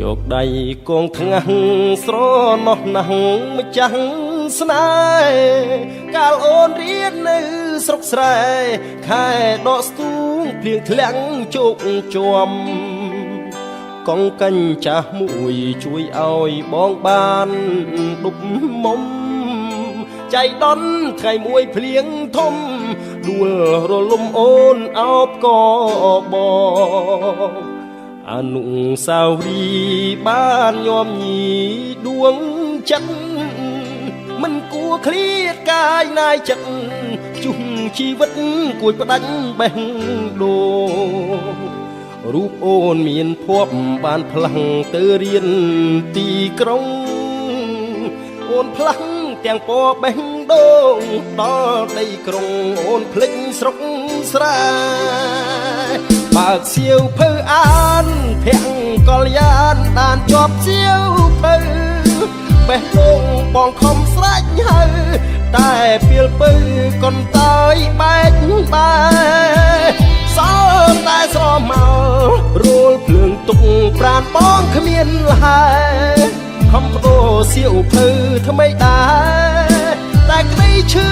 យកដៃគងថ្ងាស់ស្រណោះណាស់ម្ចាស់ស្នេហ៍កាលអូនរៀននៅស្រុកស្រែខែដកស្ទូងភ្លៀងធ្លាក់ជោគជាំកងកញ្ចាស់មួយជួយឲ្យបងបានដប់មុំចៃដន្យថ្ងៃមួយភ្លៀងធំដួលរលំអូនអោបកបងអនុសាវរីយ៍បានញោមញីដួងចិត្តមិនគួរឃ្លាតកាយណាយចិត្តជុះជីវិតគួយផ្ដាច់បេះដូងរូបអូនមានភពបានផ្លាំងទៅរៀនទីក្រុងអូនផ្លាំងទាំងពណ៌បេះដូងដល់ដីក្រុងអូនភ្លេចស្រុកស្រែបើកសៀវភៅអានភាំងកល្យានដានជាប់សៀវភៅបេះដូងបងខំស្រេចហើយតែពីលពៅកុនតើយបែកបែសល់តែស្រមោលរួលភ្លើងទុកប្រានបងគ្មានលហើយខំបដូរសៀវភៅថ្មីដែរតែក្តីឈឺ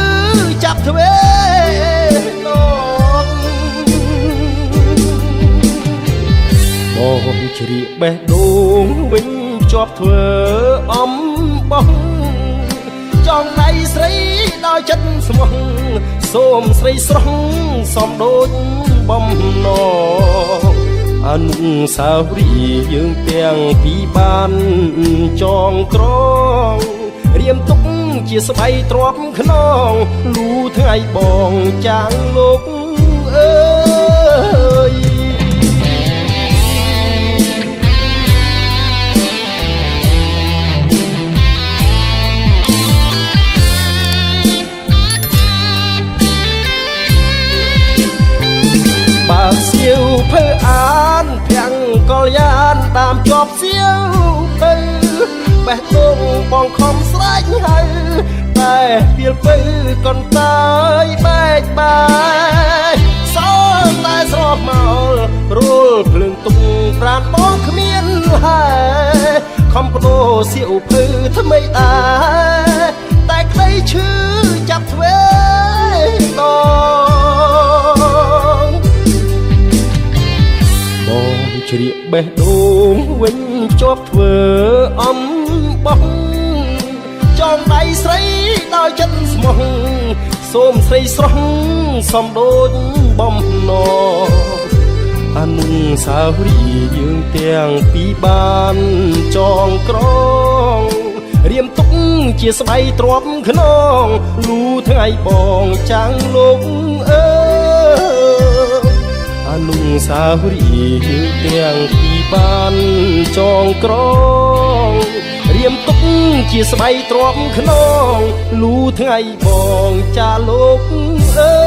ចាប់ទ្វេដងបងជ្រៀកបេះដូងវិញជាប់ធ្វើអំបោះចង់ដៃស្រីដោយចិត្តស្មោះសូមស្រីស្រស់សំដូចបំណងអនុសាវរីយ៍យើងទាំងពីរបានចងក្រងរៀមទុកជាស្បៃទ្របខ្នងលូថ្ងៃបងចាងលោកអើយបើកសៀវភៅអានភាំងកល្យានតាមជាប់សៀវភៅបេះដូងបងខំស្រេចហើយតែពីលពៅកុនតើយបែកបែកសល់តែស្រមោលរួលភ្លើងទុំប្រានបងគ្មានហើយខំបដូរសៀវភៅថ្មីដែរតែក្តីឈឺចាប់ទ្វេដងបងជ្រៀកបេះដូងវិញជាប់ធ្វើអំបោះចងដៃស្រីដោយចិត្តស្មោះសូមស្រីស្រស់សំដូចបំណងអនុសាវរីយ៍យើងទាំងពីរបានចងក្រងរៀមទុកជាស្បៃទ្របខ្នងលូថ្ងៃបងចាំងលោកអើយអនុសាវរីយ៍យើងទាំងពីរបានចងក្រងរៀមទុកជាស្បៃទ្របខ្នងលូថ្ងៃបងចាលោកអើ